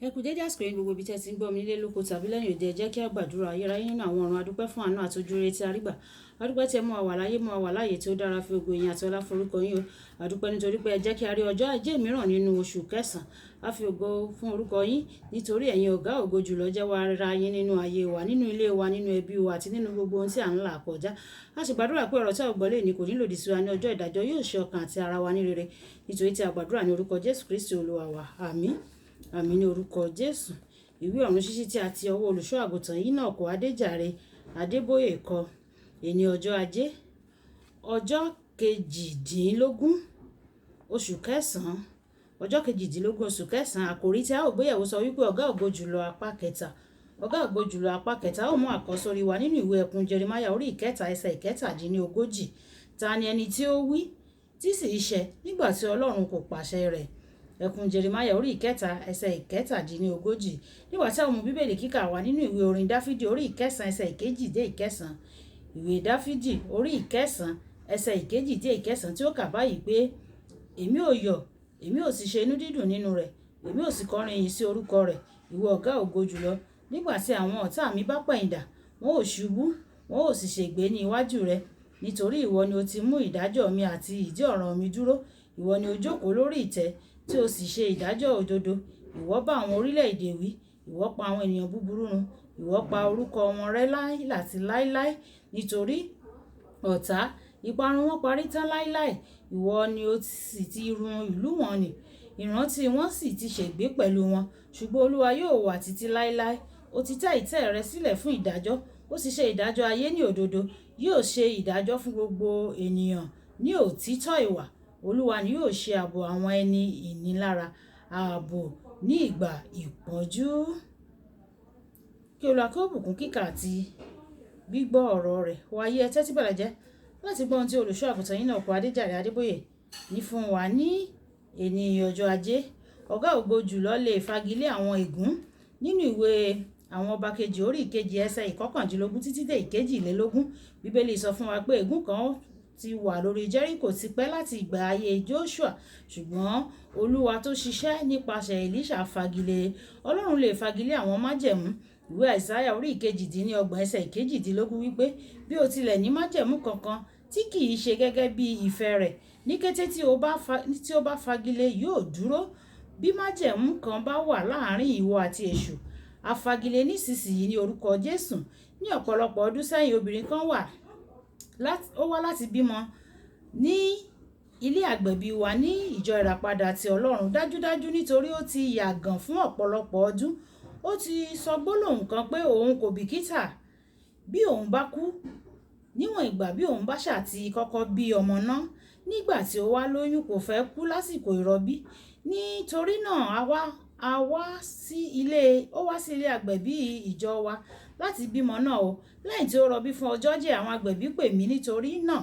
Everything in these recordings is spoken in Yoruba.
Ẹ kú dédé àsìkò yìí ní gbogbo ibi tí ẹ ti ń gbọ́ mi nílé lóko tàbí lẹ́yìn òde. Ẹ jẹ́ kí a gbàdúrà. Ayérayé nínú àwọn ọ̀run, adúpẹ́ fún àánú àti ojú rere tí a rí gbà. Adúpẹ́ tí ẹ mú wa wà láyé, mú wa wà láàyè tí ó dára, fi ògo, ìyìn àti ọlá forúkọ yín o. Adúpẹ́ nítorí pé ẹ jẹ́ kí a rí ọjọ́ ajé mìíràn nínú oṣù kẹsàn-án. A fi ògo fún orúkọ yín nítorí ẹ̀yin ọ̀gá ògo jùlọ jẹ́ wá ra yín nínú ayé wa, nínú ilé wa, nínú ẹbí wa àti nínú gbogbo ohun tí à ń là kọjá. A sì gbàdúrà pé ọ̀rọ̀ tí a ó gbọ́ lónìí kò ní lòdì sí wa ní ọjọ́ ìdájọ́, yóò ṣe ọkàn àti ara wa ní rere. Nítorí tí a gbàdúrà ní orúkọ Jésù Kristi Olúwa wa. Àmín. Àmín ní orúkọ Jésù. Ìwé ọ̀run ṣíṣí tí a ti ọwọ́ olùṣọ́ àgùntàn yìí náà kọ Adéjàre Adébóyè kọ. Èní ọjọ́ ajé, ọjọ́ 18 oṣù kẹsàn-án, ọjọ́ 18 oṣù kẹsàn-án. Àkòrí tí a ó gbéyẹ̀wò sọ wípé ọ̀gá ògo jùlọ apá kẹta. Ọ̀gá ògo jùlọ apá kẹta. Ó mú àkọ́sórí wa nínú ìwé ẹkùn Jeremáyà orí 3 ẹsẹ̀ 37. Ta ni ẹni tí ó wí tí sì í ṣẹ nígbà tí Ọlọ́run kò pàṣẹ rẹ̀? Ẹkùn Jeremáyà orí 3 ẹsẹ̀ 37. Nígbà tí a ó mú Bíbélì kíkà wá nínú ìwé orin Dáfídì orí 9 ẹsẹ̀ 2 dé 9. Ìwé Dáfídì orí 9 ẹsẹ̀ 2 dé 9 tí ó kà báyìí pé, "Èmi ò yọ̀, èmi ò sì ṣe inú dídùn nínú rẹ̀, èmi ò sì kọrin ìyìn sí orúkọ rẹ̀, ìwọ ọ̀gá ògo jùlọ. Nígbà tí àwọn ọ̀tá mi bá pẹ̀yìndà, wọn ó ṣubú, wọn ó sì ṣègbé ní iwájú rẹ. Nítorí ìwọ ni o ti mú ìdájọ́ mi àti ìdí ọ̀ràn mi dúró. Ìwọ ni o jókòó lórí ìtẹ́ tí o sì ṣe ìdájọ́ òdodo. Ìwọ bá àwọn orílẹ̀-èdè wí, ìwọ pa àwọn ènìyàn búburú run, ìwọ pa orúkọ wọn rẹ́ láé àti láéláé. Nítorí ọ̀tá, ìparun wọn parí tán láéláé. Ìwọ ni ó sì ti run ìlú wọn nì. Ìrántí wọn sì ti ṣègbé pẹ̀lú wọn. Ṣùgbọ́n Olúwa yóò wà títí láéláé. Ó ti tẹ́ ìtẹ́ rẹ̀ sílẹ̀ fún ìdájọ́. Ó sì ṣe ìdájọ́ ayé ní òdodo. Yóò ṣe ìdájọ́ fún gbogbo ènìyàn ní òtítọ́ ìwà. Olúwa ni yóò ṣe ààbò àwọn ẹni ìnilára, ààbò ní ìgbà ìpọ́njú." Kí Olúwa kí ó bùkún kíkà àti gbígbọ́ ọ̀rọ̀ rẹ̀. Wáyé ẹ tẹ́tí bẹ̀lẹ̀ jẹ́ láti gbọ́ ohun tí olùṣọ́ àgùntàn yìí náà kọ Adéjàre Adébóyè ní fún wa ní èní ọjọ́ ajé. Ọ̀gá ògo jùlọ lè fagilé àwọn ègún. Nínú ìwé àwọn ọba kejì orí 2 ẹsẹ̀ 19 títí dé 22. Bíbélì sọ fún wa pé ègún kan ti wà lórí Jẹ́ríkò tipẹ́ láti ìgbà ayé Joshua, ṣùgbọ́n Olúwa tó ṣiṣẹ́ nípasẹ̀ Èlíṣà fagilé. Ọlọ́run lè fagilé àwọn májẹ̀mú. Ìwé Àìsáyà orí 38 ẹsẹ̀ 18 wípé bí ó tilẹ̀ ní májẹ̀mú kankan tí kì í ṣe gẹ́gẹ́ bí ìfẹ́ rẹ̀, ní kété tí ó bá fagilé yóò dúró. Bí májẹ̀mú kan bá wà láàárín ìwọ àti èṣù, a fagilé nísinsìnyí ní orúkọ Jésù. Ní ọ̀pọ̀lọpọ̀ ọdún sẹ́yìn, obìnrin kan wà ó wá láti bímọ ní ilé àgbẹ̀bí wa ní ìjọ Ìràpadà ti Ọlọ́run. Dájúdájú nítorí ó ti yàgàn fún ọ̀pọ̀lọpọ̀ ọdún. Ó ti sọ gbólóhùn kan pé òun kò bìkítà bí òun bá kú níwọ̀n ìgbà bí òun bá ṣà ti kọ́kọ́ bí ọmọ náà. Nígbà tí ó wá lóyún, kò fẹ́ kú lásìkò ìrọbí. Nítorí náà a wá sí ilé, ó wá sí ilé àgbẹ̀bí ìjọ wa láti bímọ náà o. Lẹ́yìn tí ó rọbí fún ọjọ́ díẹ̀, àwọn agbẹ̀bí pè mí. Nítorí náà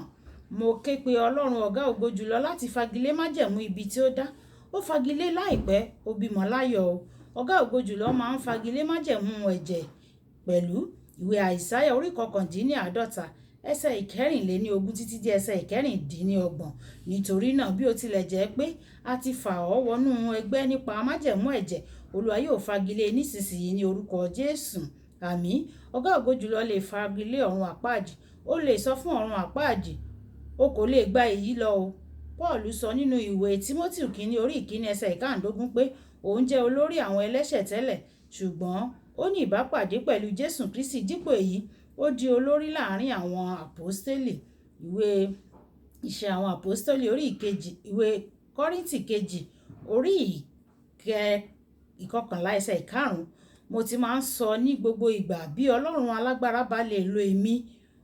mo ké pe Ọlọ́run ọ̀gá ògo jùlọ láti fagilé májẹ̀mú ibi tí ó dá. Ó fagilé láìpẹ́, ó bímọ láyọ̀ o. Ọ̀gá ògo jùlọ máa ń fagilé májẹ̀mú ẹ̀jẹ̀ pẹ̀lú. Ìwé Àìsáyà orí 49 ẹsẹ̀ 24 títí dé ẹsẹ̀ 26. Nítorí náà bí ó tilẹ̀ jẹ́ pé a ti fà ọ́ wọnú ẹgbẹ́ nípa májẹ̀mú ẹ̀jẹ̀, Olúwa yóò fagilé nísinsìnyí ní orúkọ Jésù. Àmín. Ọ̀gá ògo jùlọ lè fagilé ọ̀run àpáàdì. Ó lè sọ fún ọ̀run àpáàdì, "O kò lè gba èyí lọ o." Paul sọ nínú ìwé Tímótì kìíní orí 1 ẹsẹ̀ 15 pé òun jẹ́ olórí àwọn ẹlẹ́ṣẹ̀ tẹ́lẹ̀, ṣùgbọ́n ó ní ìbápàdé pẹ̀lú Jésù Kristi. Dípò èyí, ó di olórí láàárín àwọn àpọ́stélì. Ìwé ìṣe àwọn àpọ́stélì orí 2, ìwé Kọ́ríńtì kejì orí 11 ẹsẹ̀ 5. Mo ti máa ń sọ ní gbogbo ìgbà, bí Ọlọ́run alágbára bá lè lo èmi,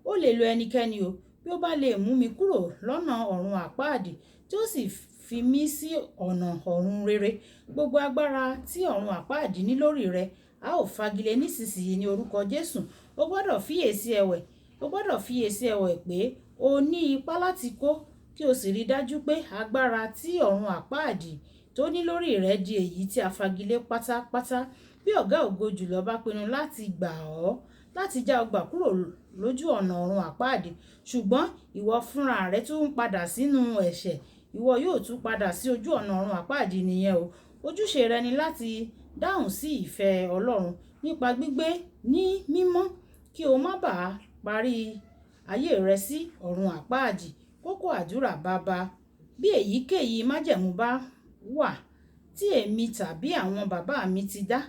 ó lè lo ẹnikẹ́ni o. Bí ó bá lè mú mi kúrò lọ́nà ọ̀run àpáàdì tí ó sì fi mí sí ọ̀nà ọ̀run rere, gbogbo agbára tí ọ̀run àpáàdì ní lórí rẹ, a ó fagilé nísinsìnyí ní orúkọ Jésù. O gbọdọ̀ fiyèsí ẹ̀wẹ̀, o gbọdọ̀ fiyèsí ẹ̀wẹ̀ pé o ní ipá láti kó, kí o sì rí dájú pé agbára tí ọ̀run àpáàdì tó ní lórí rẹ di èyí tí a fagilé pátápátá. Bí ọ̀gá ògo jùlọ bá pinnu láti gbà ọ́, láti já ọ gbà kúrò lójú ọ̀nà ọ̀run àpáàdì, ṣùgbọ́n ìwọ fúnra rẹ tún ń padà sínú ẹ̀ṣẹ̀, ìwọ yóò tún padà sí ojú ọ̀nà ọ̀run àpáàdì nìyẹn o. Ojúṣe rẹ ni láti Dáhùn sí ìfẹ́ Ọlọ́run nípa gbígbé ní mímọ́ kí o má bàa parí ayé rẹ sí ọ̀run àpáàdì. Kókó àdúrà: Baba, bí èyíkéyìí májẹ̀mú bá wà tí èmi tàbí àwọn bàbá mi ti dá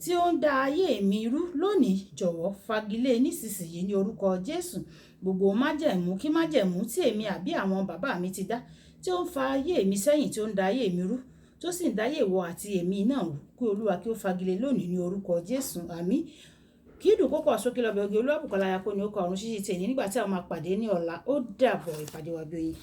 tí ó ń da ayé mi rú lónìí, jọ̀wọ́ fagilé nísinsìnyí ní orúkọ Jésù. Gbogbo májẹ̀mú kí májẹ̀mú tí èmi àbí àwọn bàbá mi ti dá tí ó ń fa ayé mi sẹ́yìn, tí ó ń da ayé mi rú, tó sì ń dáyé ìwọ àti èmi náà rú, kí Olúwa kí ó fagilé lónìí ní orúkọ Jésù. Àmín. Kí dùn kókó sókè lọ́bẹ̀ oge. Olúwàbùkọ́lá ya kó ní ó kọ ọ̀run ṣíṣí tèmi nígbà tí a máa pàdé ní ọ̀la. Ó dàbọ̀, ìpàdé wa bí oyin.